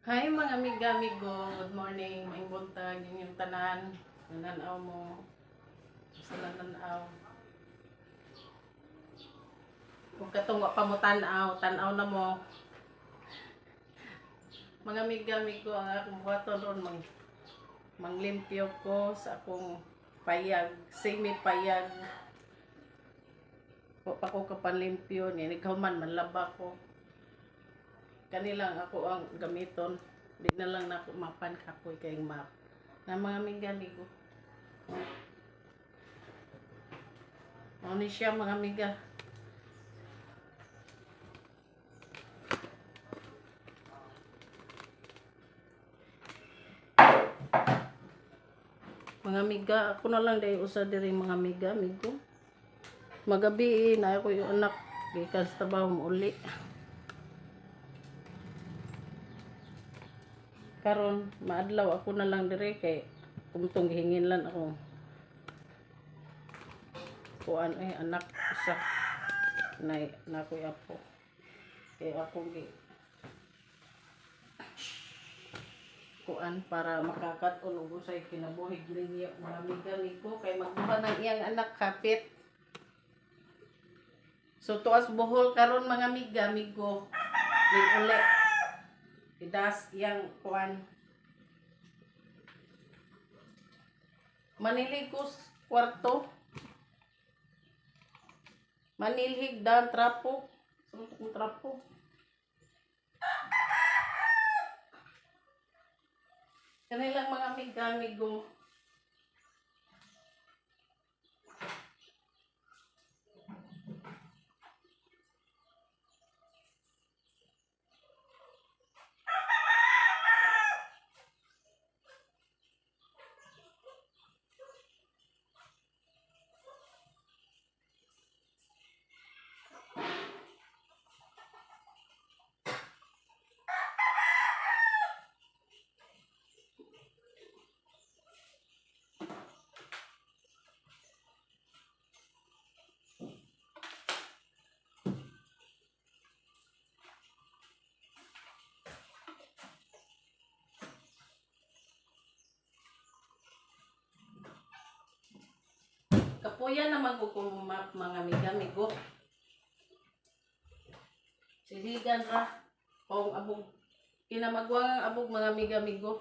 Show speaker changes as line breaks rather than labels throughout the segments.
Hi, mga amiga, amigo. Good morning. Maayong buntag inyong tanan. Nananaw mo. Sa nananaw. Kung katong wa pa mo tan-aw, tan-aw na mo. Mga amiga, amigo, ang akong buhaton ron manglimpyo ko sa akong payag, semi payag. Wa pa ko kapanlimpyo ni naghuman manlaba ko. Kanilang ako ang gamiton. Di na lang nako mapan, kapoy kayong map. Na mga amiga, amigo. Mao ni siya, mga amiga. Mga amiga, ako na lang dahil usa diri, mga amiga, amigo. Magabi na ako yung anak gikan sa trabaho mo uli. Karon maadlaw ako na lang diri kay kumtong gihingin lang ako. Kuan eh anak usa na nakoy apo. Kay ako gi kuan para makakat-on og usay kinabuhi ninyo, mga amiga, amigo, kay magduha ng iyang anak kapit. So tuas Bohol karon, mga amiga, amigo. Ning uli. Idas iyang kuan. Manilhig ko kwarto. Manilhig dan trapo. Sa kong trapo. Kanilang mga amiga, amigo. Kapuya naman ko kumap, mga amiga, amigo. Siligan ra. Kung abog. Kinamagwang ang abog, mga amiga, amigo.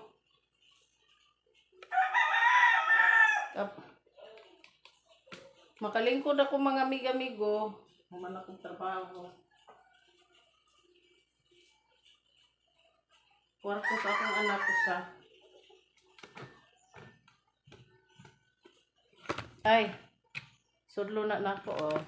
Makalingkod ako, mga amiga, amigo. Human akong trabaho. Kwarto sa akong anak ko sa. Ay. Sudlo na nako oh.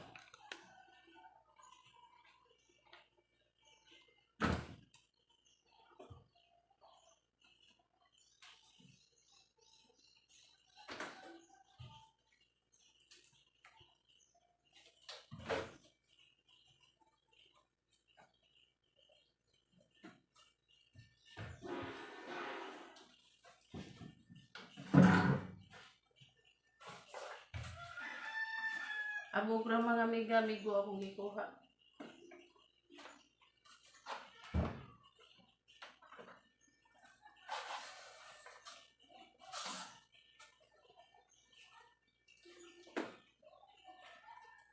Abog ra, mga amiga, amigo, akong gikuha.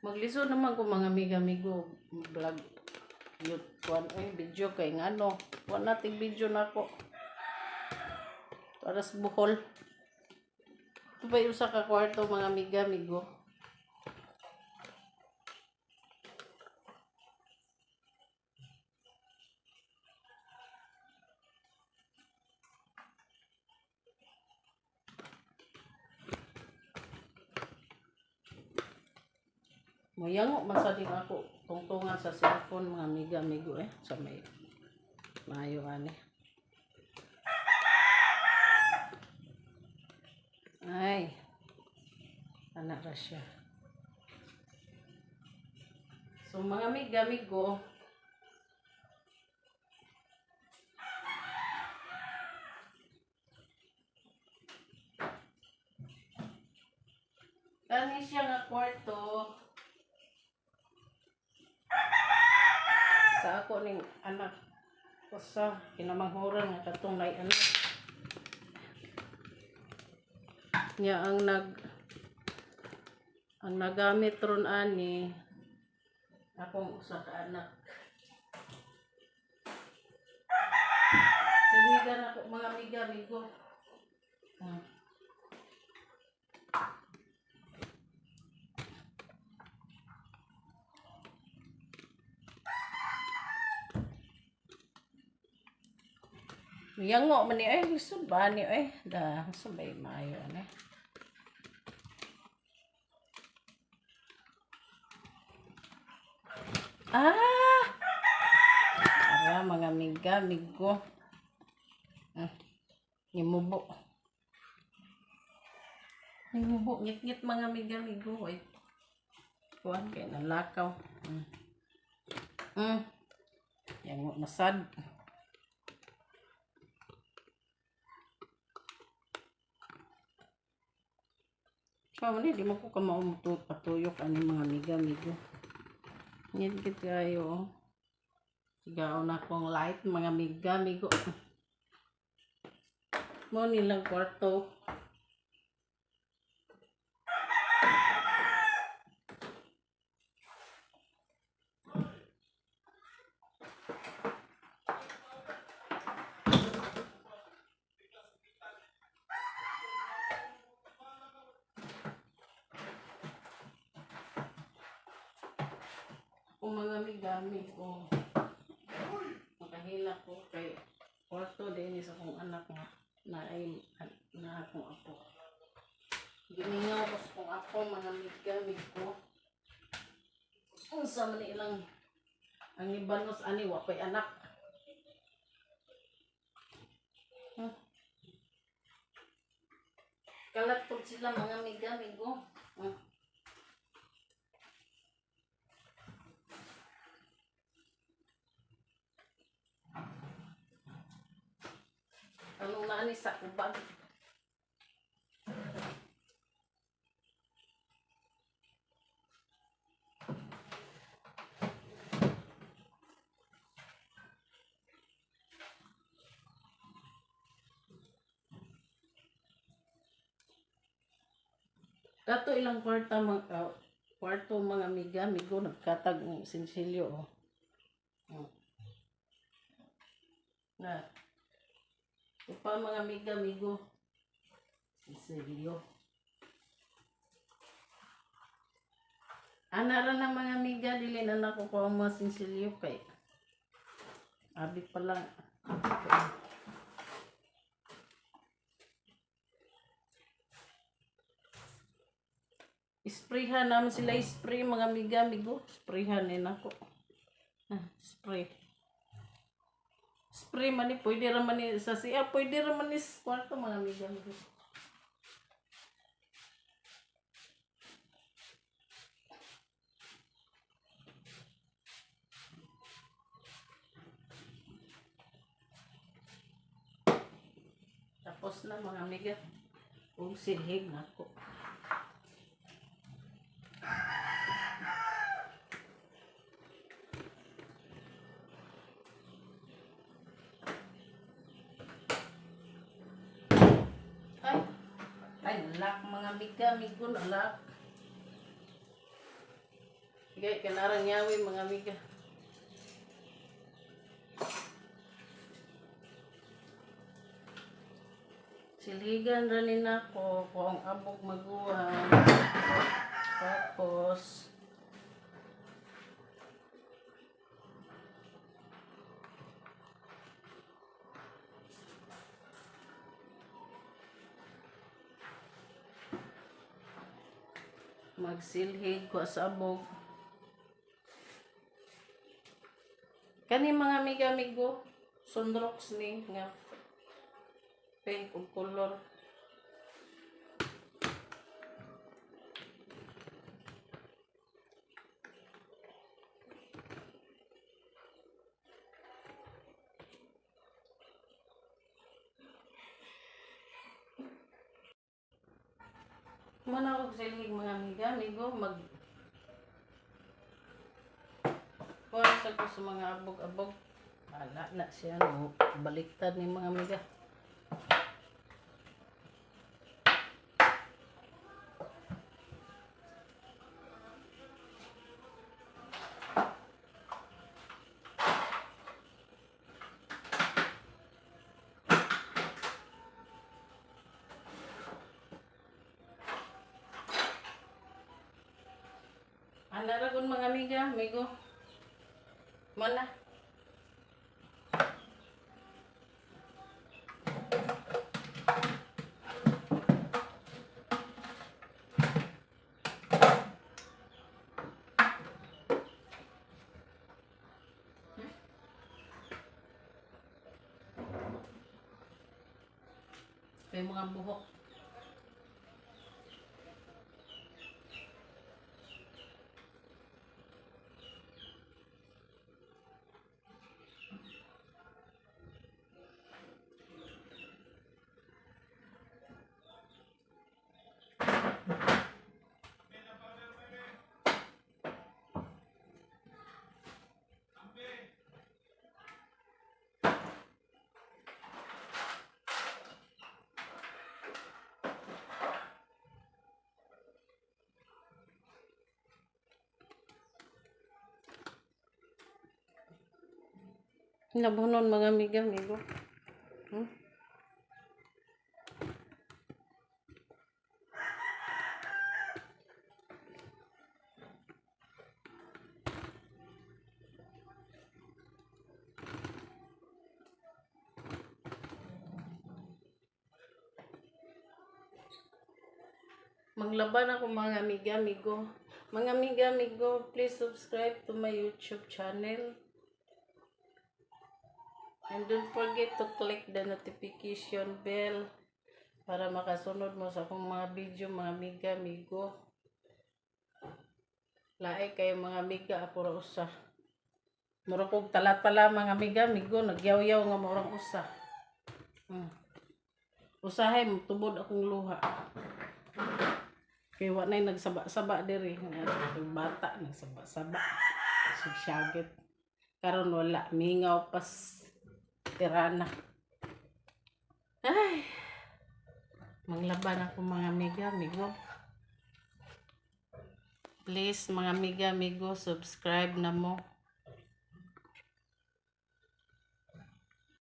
Maglisod naman ko, mga amiga, amigo, vlog yut kuan eh video kay ngano wa nating video nako para sa Bohol. Ito pa yung usa ka kwarto, mga amiga, amigo. Moyango man sa din ako tungtungan sa cellphone, mga amiga, amigo eh, sa may maayo ani. Ay. Ana ra siya. So mga amiga, amigo, kani siya nga kwarto sa ako ning anak. Usa kinamanghuran nga katong nay anak. Nya ang nagamit ron ani akong usa ka anak. Siligan ako, mga amiga, amigo. Yango man ni ay lisod ba ni ay da sabay maayo ani. Ah! Ara, mga amiga, amigo. Ah, nimubo. Nimubo ngit-ngit, mga amiga, amigo. Ay. Kuan kay nalakaw. Yango masad. So, ni di mo ko kamao patuyok ani, mga amiga, amigo. Ngit kayo. Oh. Sigaw na akong light, mga amiga, amigo. Mo nilang kwarto. Kung mga amiga, amigo. Makahila ko kay kwarto din sa akong anak nga na ay na akong apo. Gimingaw ko sa akong apo, mga amiga, amigo. Unsa man ni ilang ang ibanos ani wa pay anak. Huh? Kalat pud sila, mga amiga, amigo. Ano na ani sa kubag? Dato ilang kwarta mga kwarto, mga amiga, amigo, nagkatag ng sinsilyo, oh. Oh. Na. Upa, mga amiga, amigo. Sinsilyo. Ana ra na, mga amiga, dili na nako ko ang mga sinsilyo kay abi pa lang. Sprayhan naman sila, spray, mga amiga, amigo. Sprayhan din ako. Ah, spray. Spray man ni, pwede ra man ni sa siya, pwede ra man ni sa kwarto, mga amiga, amigo. Tapos na, mga amiga. Ug silhig nako. Ay, ay, lock, mga amiga, amigo, na lock. Sige, kanarang yawi, mga amiga. Silhigan ra ni nako ko ang abog maguwang. Tapos, magsilhig ko sa abog. Kani, mga amiga amigo, sunrox ni nga pink ug color. Muna og silhig, mga amiga amigo, mag kuha sa ko sa mga abog-abog. Bahala na siya, no? Baliktad ni, mga amiga. Ana ra kun, mga amiga, amigo. Mana. May mga buhok. Nabunon, mga amiga, amigo. Manglaban ako, mga amiga, amigo. Mga amiga, amigo, please subscribe to my YouTube channel. And don't forget to click the notification bell para makasunod mo sa akong mga video, mga amiga, amigo. Lae kayo, mga amiga, ako ra usa. Mura kog tala-tala, mga amiga, amigo, nagyaw-yaw nga murang usa. Usahay tubod akong luha. Kay wa na'y nagsaba-saba diri, nga bata nagsaba-saba. Sigsagit. Karon wala, mingaw pas tirana. Ay. Manglaban ako, mga amiga, amigo. Please, mga amiga, amigo, subscribe na mo.